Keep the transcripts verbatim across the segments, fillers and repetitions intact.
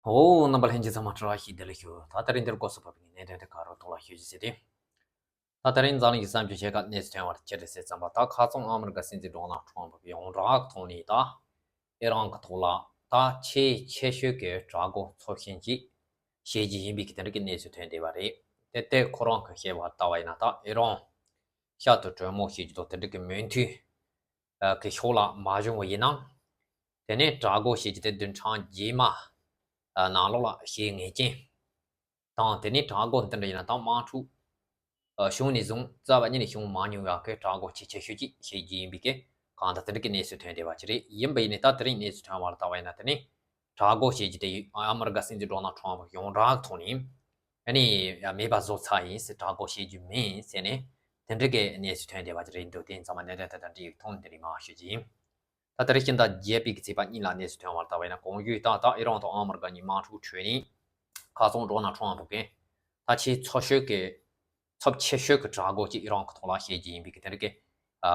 ཨོ། རྣམ་པ་ལྷན་རྒྱས་ཚང་མ་བཀྲ་ཤིས་བདེ་ལེགས་ཞུ། ད་དེ་རིང་འདིར་སྐོར་སུ་བབས་པའི་གནད་དོན་དེ་ག་རུ་ཐོག་ལ་ཞུ་རྒྱུ་ཟེར་ཏེ། ད་དེ་རིང་འཛམ་གླིང་གི་གསར་འགྱུར་ཆེ་ཁག་གནས་ཚུལ་ཐོན་པར་ཅི་རེད་ཟེར་ཙམ་པ། ད་ཁ་སང་ཨ་མི་རི་ཀ་སྲིད་འཛིན་ཌོ་ནལ་ཊམ་ཕི་ཡོངས་གྲགས་ཐོག་ནས་ད་ཨི་རན་གྱི་ཐོག་ལ་ད་ཆེས་ཆེ་ཤོས་ཀྱི་དྲག་རྒོལ་ཚབས་ཆེན་ཅིག་བྱེད་རྒྱུ་ཡིན་པའི་གི་དེ་འདྲ་གི་གནས་ཚུལ་ཐོན་བསྡད་པ་རེད། དེ་ལྟར་ཁོ་རང་གིས་བཤད་པ་ལྟ་བ་ཡིན་ན། ད་ཨི་རན་ཤར་དུ་གྲོས་མོལ་བྱེད་རྒྱུ་དང་དེ་འདྲ་གི་མོས་མཐུན་གྱི་ཤོག་ལ་མ་བྱུང་བ་ཡིན་ན། དེ་ནས་དྲག་རྒོལ་བྱེད་རྒྱུ་དེ་བདུན་ཕྲག་རྗེས་མ་ནང་ལོགས་ལ་བྱེད་ངེས་ཅན་དང་། དེ་ནས་དྲག་རྒོལ་འདི་འདྲ་ཡིན་ན་ད་དམག་འཁྲུག་བྱུང་ནས་བཟུང་རྩ་བ་ཉིད་ནས་བྱུང་མ་མྱོང་བ་གི་དྲག་རྒོལ་ཆེས་ཆེ་ཤོས་ཅིག་བྱེད་རྒྱུ་ཡིན་པའི་གི་གང་ལྟར་དེ་འདྲ་གི་གནས་ཚུལ་ཐོན་བསྡད་པ་ཅིག་རེད། ཡིན་པ་ཡིན་ནའི་ད་དེ་རིང་གནས་ཚུལ་ཐོན་པ་ལ་ལྟ་བ་ཡིན་ན། དེ་ནས་དྲག་རྒོལ་བྱེད་རྒྱུ་དེ་ཨ་མི་རི་ཀ་སྲིད་འཛིན་ཌོ་ནལ་ཊམ་ཕི་ཡོངས་གྲགས་ཐོག་ནས་ཨ་ནི་མེད་པ་བཟོ་ཚར་ཡིན་ཟེར། དྲག་རྒོལ་བྱེད་རྒྱུ་མིན་ཟེར་ནས་དེ་འདྲ་གི་གནས་ཚུལ་ཐོན་བསྡད་པ་ཅིག་རེད་འདུག་དེ་ཡིན་ཙང་མ་གནད་དོན་དེ་དང་འབྲེལ་བའི་ཐོག་ནས་དེ་རིང་མར་ཞུ་རྒྱུ་ཡིན། ད་དེ་རིང་སྤྱི་ཟླ་བརྒྱད་པའི་གི་ཚེས་པ་གཉིས་ལ་གནས་ཚུལ་ཐོན་པ་ལ་ལྟ་བ་ཡིན་ན། གོང་ཞུས་ལྟར་ད་ཨི་རན་དང་ཨ་མི་རི་ཀ་གཉིས་དམག་འཁྲུག་གྲོལ་ནས་ཁ་སང་ཌོ་ནལ་ཊམ་ཕི་གིས་ད་ཆེས་ཚབས་ཆེ་ཤོས་ཀྱི་ཚབས་ཆེ་ཤོས་ཀྱི་དྲག་རྒོལ་ཅིག་ཨི་རན་གྱི་ཐོག་ལ་བྱེད་རྒྱུ་ཡིན་པའི་གི་དེ་འདྲ་གི་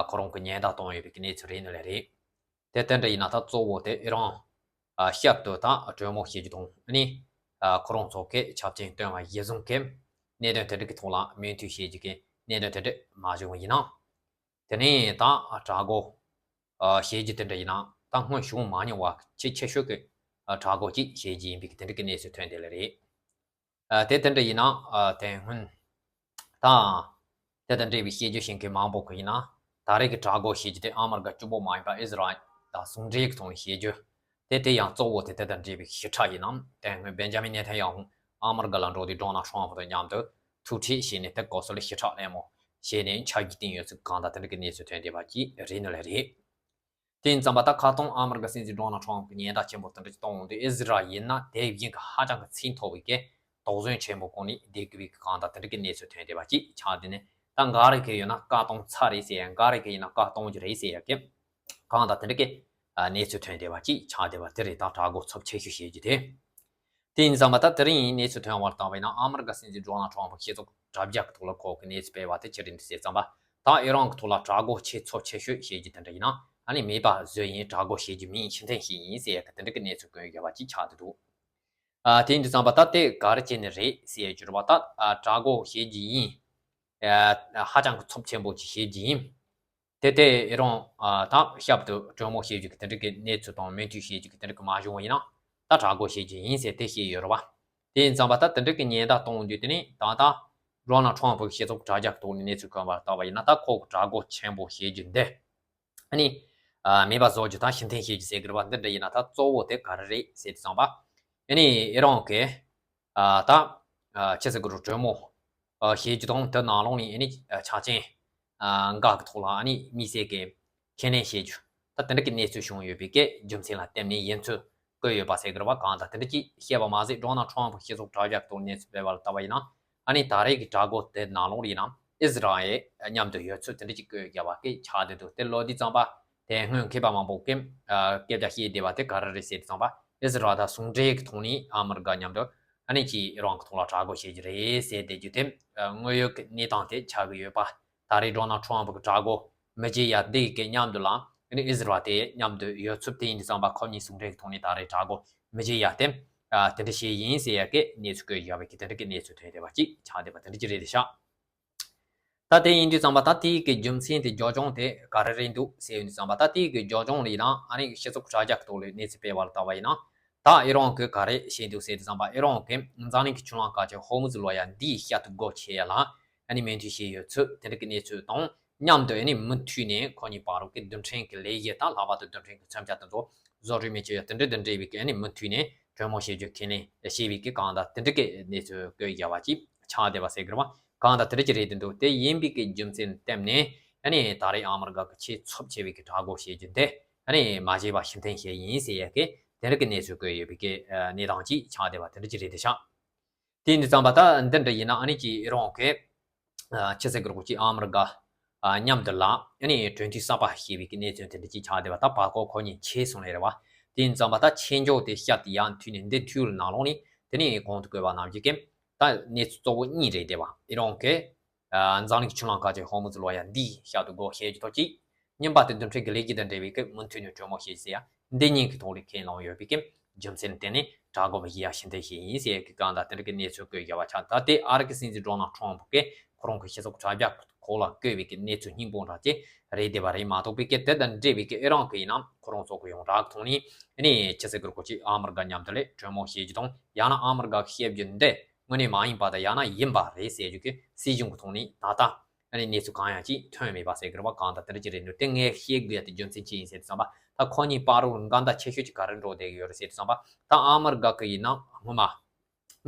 ཁོ་རང་གིས་ཉེན་བརྡ་བཏང་ཡོད་པའི་གི་གནས་ཚུལ་རེད་ནི་ལས་རེད། དེ་དེ་འདྲ་ཡིན་ན་ད་གཙོ་བོ་དེ་ཨི་རན་ཤར་དུ་ད་གྲོས་མོལ་བྱེད་རྒྱུ་དང་ཨ་ནི་ཁོ་རང་ཚོ་གིས་ཆ་རྐྱེན་བཏོན་པ་གཞིར་བཟུང་གི་གནད་དོན་དེ་འདྲ་གི་ཐོག་ལ་མོས་མཐུན་བྱེད་རྒྱུ་གི་གནད་དོན་དེ་འདྲ་མ་བྱུང་བ་ཡིན་ན། དེ་ནས་ད་དྲག་རྒོལ་བྱེད་རྒྱུ་དེ་འདྲ་ཡིན་ན་ད་སྔོན་བྱུང་མ་མྱོང་བ་ཆེས་ཆེ་ཤོས་ཀྱི་དྲག་རྒོལ་ཅིག་བྱེད་རྒྱུ་ཡིན་པའི་གི་དེ་འདྲ་གི་གནས་ཚུལ་ཐོན་བསྡད་ལེ་རེད། དེ་དེ་འདྲ་ཡིན་ན་དེ་སྔོན་ད་དེ་དང་འབྲེལ་བའི་བཤད་རྒྱུ་བྱེད་མཁན་མང་པོ་གིས་ཡིན་ན། ད་རེས་ཀྱི་དྲག་རྒོལ་བྱེད་རྒྱུ་དེ་ཨ་མི་རི་ཀ་གཅིག་པོ་མ་ཡིན་པར་ཨི་ཟི་རལ་དང་ཟུང་འབྲེལ་གྱི་ཐོག་ནས་བྱེད་རྒྱུ་དེ། དེ་ཡང་གཙོ་བོ་དེ་དེ་དང་འབྲེལ་བའི་ཞིབ་ཕྲ་ཡིན་ནམ། དེ་སྔོན་བེན་ཇ་མིན་ནེ་ཐན་ཡ་ཧུ་ཨ་མི་རི་ཀ་ལ་འགྲོ་དུས་ཌོ་ནལ་ཊམ་ཕི་དང་མཉམ་དུ་ཐུག་འཕྲད་བྱས་ནས་དེ་སྐོར་སོགས་ལ་ཞིབ་ཕྲ་གླེང་མོལ་བྱས་ནས་ཆ་རྒྱུས་བསྟན་ཡོད་ཚུལ་གང་དང་དེ་འདྲ་གི་གནས་ཚུལ་ཐོན་བསྡད་པ་ཅིག་རེད་ནི་ལས་རེད། དེ་ཡིན་ཙང་མ་ད་ཁ་སང་ཨ་མི་རི་ཀ་སྲིད་འཛིན་ཌོ་ནལ་ཊམ་ཕི་གིས་ཉེན་བརྡ་ཆེན་པོ་དེ་འདྲ་ཞིག་བཏང་འོང་དུས། ཨི་ཟི་རལ་ཡིན་ན་དེ་བཞིན་གྱི་ཧ་ཅང་གི་ཚད་མཐོ་བའི་གི་དོགས་ཟོན་ཆེན་པོ་བསྐོང་ནས་བསྡད་དགོས་པའི་གི་གང་དང་དེ་འདྲ་གི་གནས་ཚུལ་ཐོན་བསྡད་པ་ཅིག་ཆགས་བསྡད་ནས། ད་འགའ་རེ་གིས་ཡིན་ན་བཀག་གཏོང་ཚར་རེད་ཟེར་ཡ། འགའ་རེ་གིས་ཡིན་ན་བཀག་གཏོང་རྒྱུ་རེད་ཟེར་ཡ་གི་གང་དང་དེ་འདྲ་གི་གནས་ཚུལ་ཐོན་བསྡད་པ་ཅིག་ཆགས་བསྡད་པ་དེ་རེད། ད་དྲག་རྒོལ་ཚབས་ཆེ་ཤོས་བྱེད་རྒྱུ་དེ། དེ་ཡིན་ཙང་མ་ད་དེ་རིང་གནས་ཚུལ་ཐོན་པ་ལ་ལྟ་བ་ཡིན་ན། ཨ་མི་རི་ཀ་སྲིད་འཛིན་ཌོ་ནལ་ཊམ་ཕི་སྤྱི་ཚོགས་དྲ་རྒྱ་གི་ཐོག་ལ་ཁོ་གིས་གནས་ཚུལ་སྤེལ་བ་དེ་ཅི་རེད་འདུག་ཟེར་ཙམ་པ། ད་ཨི་རན་གྱི་ཐོག་ལ་དྲག་རྒོལ་ཆེས་ཚབས་ཆེ་ཤོས་བྱེད་རྒྱུ་དེ་འདྲ་ཡིན་ན་ཨ་ནི་མེད་པ་བཟོས་ཡིན། དྲག་རྒོལ་བྱེད་རྒྱུ་མིན། ཕྱིར་འཐེན་བྱས་ཡིན་ཟེར་ཡ་གི་དེ་འདྲ་གི་གནས་ཚུལ་བཀོད་ཡོད་པ་ཅིག་ཆགས་བསྡད་འདུག་ཨ། དེ་ཡིན་དུས་ཙམ་པ་ད་དེ་ག་རེ་བྱས་ནས་རེད་ཟེར་ཡ་གྱུར་པ། ད་ཨ་དྲག་རྒོལ་བྱེད་རྒྱུ་ཡིན། ཨ་ཧ་ཅང་གི་ཚབས་ཆེན་པོ་ཅིག་བྱེད་རྒྱུ་ཡིན། དེ་དེ་ཨི་རན་ཨ་དང་ཞབས་ཏོག་གྲོས་མོལ་བྱེད་རྒྱུ་གི་དེ་འདྲ་གི་གནས་ཚུལ་དང་མོས་མཐུན་བྱེད་རྒྱུ་གི་དེ་འདྲ་གི་མ་བྱུང་བ་ཡིན་ན། ད་དྲག་རྒོལ་བྱེད་རྒྱུ་ཡིན་ཟེར་དེ་བཤད་ཡོད་རེད་བ། དེ་ཡིན་ཙམ་པ་ད་དེ་འདྲ་གི་ཉེན་བརྡ་གཏོང་དུས། དེ་ནས་ད་ད་ཌོ་ནལ་ཊམ་ཕི་གི་སྤྱི་ཚོགས་དྲ་རྒྱ་གི་ཐོག་ནས་གནས་ཚུལ་བཀོད་པ་ལ་ལྟ་བ་ཡིན་ན། ད་ཁོ་གི་དྲག་རྒོལ་ཆེན་པོ་བྱེད་རྒྱུ་འདི་ཨ་ནི་ཨ་མེད་པ་བཟོ་རྒྱུ་དང་ཕྱིར་འཐེན་བྱེད་རྒྱུ་ཟེར་གི་རེད་བ། འདི་འདྲ་ཡིན་ན་ད་གཙོ་བོ་དེ་ག་རེ་རེད་ཟེར་དུས་ཙམ་པ། ཨ་ནི་ཨི་རན་གི་ཨ་ད་ཨ་ཆི་ཟེར་གི་རེད། གྲོས་མོལ་ཨ་བྱེད་རྒྱུ་དང་། དེ་ནང་ལོགས་ནས་ཨ་ནི་ཨ་ཆ་རྐྱེན་ཨ་འགའ་གི་ཐོག་ལ་ཨ་ནི་དམིགས་བསལ་གྱི་ཁས་ལེན་བྱེད་རྒྱུ། ད་དེ་འདྲ་གི་གནས་ཚུལ་བྱུང་ཡོད་པའི་གི་རྒྱུ་མཚན་ལ་བརྟེན་ནས་ཡིན་ཚུལ་བཀོད་ཡོད་པ་ཟེར་གི་རེད་བ། གང་ལྟར་དེ་འདྲ་ཅིག་བཤད་པ་མ་ཟད། ཌོ་ནལ་ཊམ་ཕི་སྤྱི་ཚོགས་དྲ་རྒྱ་གི་ཐོག་གནས་ཚུལ་སྤེལ་བ་ལ་ལྟ་བ་ཡིན་ན། ཨ་ནི་ད་རེས་ཀྱི་དྲག་རྒོལ་དེ་ནང་ལོགས་ལ་ཡིན་ན་ཨི་ཟི་རལ་མཉམ་དུ་ཡོད་ཚུལ་དེ་འདྲ་ཅིག་བཀོད་བཞག་པ་གི་ཆགས་བསྡད་འདུག་དེ་ལོ་དུས་ཙམ་པ་དེ་སྔོན་མཁས་པ་མང་པོ་གིས་ཨ་སྐད་ཆ་བཤད་བསྡད་པ་དེ་ག་རེ་རེད་ཟེར་དུས་ཙམ་པ། ཨི་ཟི་རལ་དང་ཟུང་འབྲེལ་གྱི་ཐོག་ནས་ཨ་མི་རི་ཀ་མཉམ་དུ་ཨ་ནི་ཅིག་ཨི་རན་གྱི་ཐོག་ལ་དྲག་རྒོལ་བྱེད་རྒྱུ་རེད་ཟེར་བསྡད་རྒྱུ་དེ་དངོས་ཡོད་ཀྱི་གནས་སྟངས་དེ་ཆགས་ཀྱི་ཡོད་པ། ད་རེས་ཌོ་ནལ་ཊམ་ཕི་གི་དྲག་རྒོལ་མི་བྱེད་ཡ་དེ་གི་མཉམ་དུ་ལ་ཨ་ནི་ཨི་ཟི་རལ་དེ་མཉམ་དུ་ཡོད་ཚུལ། དེ་ཡིན་དུས་ཙམ་པ་ཁོ་གཉིས་ཟུང་འབྲེལ་གྱི་ཐོག་ནས་ད་རེས་དྲག་རྒོལ་མི་བྱེད་ཡ་དེ་ཨ་དེ་འདྲ་བྱས་ཡིན་ཟེར་ཡ་གི་གནས་ཚུལ་བཀོད་བཞག་པའི་གི་དེ་འདྲ་གི་གནས་ཚུལ་ཐོན་བསྡད་པ་ཅིག་ཆགས་བསྡད་པ་དེ་འདྲ་ཅིག་རེད་དེ་ཤག་ད་དེ་ཡིན་དུས་ཙམ་པ་ད་དེའི་གི་རྒྱུ་མཚན་དེ་རྒྱབ་ལྗོངས་དེ་ག་རེ་རེད་འདུག་ཟེར་ཡོང་དུས་ཙམ་པ། ད་དེའི་གི་རྒྱབ་ལྗོངས་ལ་ཡིན་ན་ཨ་ནི་སྤྱི་ཚོགས་དྲ་རྒྱ་གི་ཐོག་ལ་གནས་ཚུལ་སྤེལ་བ་ལ་ལྟ་བ་ཡིན་ན། ད་ཨི་རན་གྱིས་ག་རེ་བྱས་འདུག་ཟེར་དུས་ཙམ་པ། ཨི་རན་གྱིས་འཛམ་གླིང་གི་ཆུ་ལྷག་ཁ་ཆེ་ཧོར་མུ་ཛི་ལོགས་ཡ་འདིའི་ཤར་དུ་སྒོ་ཕྱེ་ཡ་ལ་ཨ་ནི་མོས་མཐུན་བྱས་ཡོད་ཚུལ་དེ་འདྲ་གི་གནས་ཚུལ་དང་མཉམ་དུ། ཨ་ནི་མུ་མཐུད་ནས་ཁོ་གཉིས་བར་གྱི་རྡུལ་ཕྲན་གྱི་ལས་གཞི་དང་། ལྷག་པར་དུ་རྡུལ་ཕྲན་གྱི་མཚོན་ཆ་དེ་ཚོ་བཟོ་སྐྲུན་མི་བྱེད་ཡ་དེ་འདྲ་དང་འབྲེལ་བའི་གི་ཨ་ནི་མུ་མཐུད་ནས་གྲོས་མོལ་བྱེད་རྒྱུ་ཁས་ལེན་བྱས་པའི་གི་གང་ལྟར་དེ་འདྲ་གི་གནས་ཚུལ་བཀོད་བཞག་པ་ཅིག་ཆགས་བསྡད་པ་ཟེར་གི་རེད་བ། གང་ལྟར་དེ་འདྲ་ཅིག་རེད་དེ་འདུག་དེ་ཡིན་པའི་གི་རྒྱུ་མཚན་བརྟེན་ནས་ཨ་ནི་ད་རེས་ཨ་མི་རི་ཀ་གི་ཆེས་ཚབས་ཆེ་བའི་གི་དྲག་རྒོལ་བྱེད་རྒྱུ་འདི་ཨ་ནི་མ་བྱས་པ་ཕྱིར་འཐེན་བྱས་ཡིན་ཟེར་ཡ་གི་དེ་འདྲ་གི་གནས་ཚུལ་བཀོད་ཡོད་པའི་གི་གནས་སྟངས་ཅིག་ཆགས་བསྡད་པ་དེ་འདྲ་ཅིག་རེད་དེ་ཤག་དེ་ཡིན་དུས་ཙམ་པ་ད་འདི་འདྲ་ཡིན་ན་ཨ་ནི་ཅིག་ཨི་རན་གྱིས་ཨ་ཕྱི་གསལ་གྱི་རོགས་ཀྱིས་ཨ་མི་རི་ཀ་ཨ་མཉམ་དུ་ལ་ཨ་ནི་གྲོས་མཐུན་གསར་པ་ཞེས་པའི་གི་གནས་ཚུལ་དེ་འདྲ་ཅིག་ཆགས་བསྡད་པ། ད་བར་སྐོར་ཁོ་གཉིས་ཕྱེ་སོང་ལེ་རེད་བ། དེ་ཡིན་ཙམ་པ་ད་ཕྱེད་འཇོག་དེ་ཤར་དུ་ཡར་མཐུད་ནས་འདི་མཐུད་ལ་ནང་ལོགས་ནས་དེ་ནས་གོང་དུ་བཀོད་པ་ནང་བཞིན་གྱི་ད་གནས་ཚུལ་གཙོ་བོ་གཉིས་རེད་བསྡད་པ། ཨི་རན་གྱིས་ཨ་འཛམ་གླིང་གི་ཆུ་ལྷག་ཁ་ཆེ་ཧོར་མུ་ཛི་ལོགས་ཡ་འདིའི་ཤར་དུ་སྒོ་ཕྱེ་རྒྱུ་དང་གཅིག་གཉིས་པ་དེ་རྡུལ་ཕྲན་གྱི་ལས་གཞི་དང་འབྲེལ་བའི་གི་མུ་མཐུད་ནས་གྲོས་མོལ་བྱེད་ཟེར་ཡ་འདི་གཉིས་ཀྱི་ཐོག་ལ་ཁས་བླངས་ཡོད་པའི་གི་ རྒྱུ་མཚན་དེ་ནི་དྲག་དགོས་པ་ཡིན་ཡ་ཤིན་ཏུ་ཞིག་ཡིན་ཟེར་གི་གང་ལྟར་དེ་འདྲ་གི་གནས་ཚུལ་བཀོད་ཡོད་པ་ཆགས། ད་དེ་ཨ་རི་གི་སྲིད་འཛིན་ཌོ་ནལ་ཊམ་ཕུ་གིས་ཁོ་རང་གི་སྤྱི་ཚོགས་དྲ་རྒྱ་ཁོག་ལ་བཀོད་པའི་གི་གནས་ཚུལ་སྙིང་པོ་འདྲ་ཅིག་རེད་བསྡད་པ་རེད་མ་གཏོགས་པའི་གི་དེ་དང་འབྲེལ་བའི་གི་ཨི་རན་གི་ཡིན་ན་ཁོ་རང་ཚོ་གི་ཡོངས་གྲགས་ཐོག་ནས་ཨ་ནི་ཅི་ཟེར་དགོས་རེད། ཁོ་ཅིག་ཨ་མི་རི་ཀ་མཉམ་དུ་ལས་གྲོས་མོལ་བྱེད་རྒྱུ་དང་ཡང་ན་ཨ་མི་རི་ཀ་གི་བཤད་རྒྱུ་འདི་དངོས་གནས་མ་ཡིན་པ་དང་ཡང་ན་ཡིན་པ་རེད་ཟེར་རྒྱུ་གི་སྲིད་གཞུང་གི་ཐོག་ནས་ད་ལྟ་ཨ་ནི་གནས་ཚུལ་གང་ཡང་ཅིག་ཐོན་མེད་པ་ཟེར་གི་རེད་བ། གང་ལྟར་དེ་འདྲ་ཅིག་རེད་འདུག་དེ་ངས་བཤད་དགོས་ཡ་དེ་རྒྱུ་མཚན་ཅི་ཡིན་ཟེར་དུས་ཙམ་པ་ད་ཁོ་གཉིས་བར་དུ་འགལ་ཟླ་ཆེ་ཤོས་ཅིག་ག་རེ་འགྲོ་བསྡད་ཀྱི་ཡོད་རེད་ཟེར་དུས་ཙམ་པ། ད་ཨ་མི་རི་ཀ་གི་ཡིན་ན་སྔོན་མ་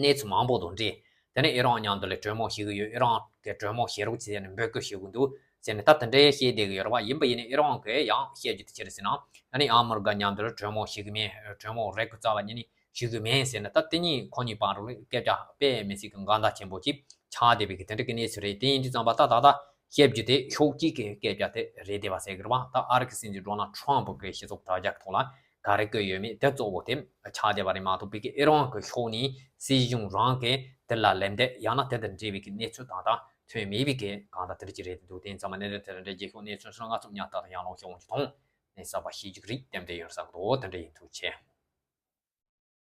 གནས་ཚུལ་མང་པོ་དང་འབྲེལ། དེ་ནས་ཨི་རན་མཉམ་དུ་ལ་གྲོས་མོལ་བྱེད་ཀྱི་ཡོད། ཨི་རན་གྱི་གྲོས་མོལ་བྱེད་རོགས་བྱེད་ནས་འབོད་སྐུལ་བྱེད་ཀྱི་འདུག་ཟེར་ནས་ད་དེ་འདྲའི་བཤད་བསྡད་ཀྱི་ཡོད་རེད་བ། ཡིན་པ་ཡིན་ནའི་ཨི་རན་གྱིས་ཡང་བཤད་རྒྱུ་དེ་ཅི་རེད་ཟེར་ན། ཨ་ནི་ཨ་མི་རི་ཀ་མཉམ་དུ་ལ་གྲོས་མོལ་བྱེད་ཀྱི་མེད། གྲོས་མོལ་རེ་སྐུལ་རྩ་བ་ཉིད་ནས་བྱེད་ཀྱི་མེད་ཟེར་ནས་ད་དེ་གཉིས་ཁོ་གཉིས་བར་དུ་སྐད་ཆ་དཔེ་མི་སྲིད་ཀྱི་འགལ་ཟླ་ཆེན་པོ་ཅིག་ཆགས་བསྡད་པའི་གི་དེ་འདྲ་གི་གནས་ཚུལ་རེད། དེ་ཡིན་དུས་ཙམ་པ་ད་ད་ལྟ་བཤད་རྒྱུ་དེ་ཤོག་གཅིག་གི་སྐད་ཆ་དེ་རེད་བསྡད་པ་ཟེར་གི་རེད་བ། ད་ཨ་རི་གི་སྲིད་འཛིན་ཌོ་ནལ་ཊམ་ཕུ་གི་སྤྱི་ཚོགས་དྲ་རྒྱ་གི་ཐོག་ལ་ག་རེ་བཀོད་ཡོད་མེད་དེ་གཙོ་བོ་དེ་ཆགས་བསྡད་པ་རེད་མ་གཏོགས་པའི་གི་ཨི་རན་གི་ཕྱོགས་ནས་སྲིད་གཞུང་རང་གིས་དེ་ལ་ལན་འདེབས་ཡང་ན་དེ་དང་འབྲེལ་བའི་གི་གནས་ཚུལ་ད་ལྟ་ཐོན་མེད་པའི་གི་གང་ལྟར་དེ་འདྲ་ཅིག་རེད་འདུག་དེ་ཡིན་ཙང་མ་གནད་དོན་དེ་འདྲ་འདྲ་རྒྱལ་ཤོག་གནས་ཚུལ་ཧྲང་ང་ཚོ་ཉག་ཏག་ཏག་ཡང་ལོང་ཤོག་འོང་གི་དང་གནས་ས་པ་ཤེས་རྒྱུ་རིགས་ལྟེམ་དེ་ཡོད་ས་གི་དོ་དེ་འདྲ་ཡིན་ཐུགས་ཆེ།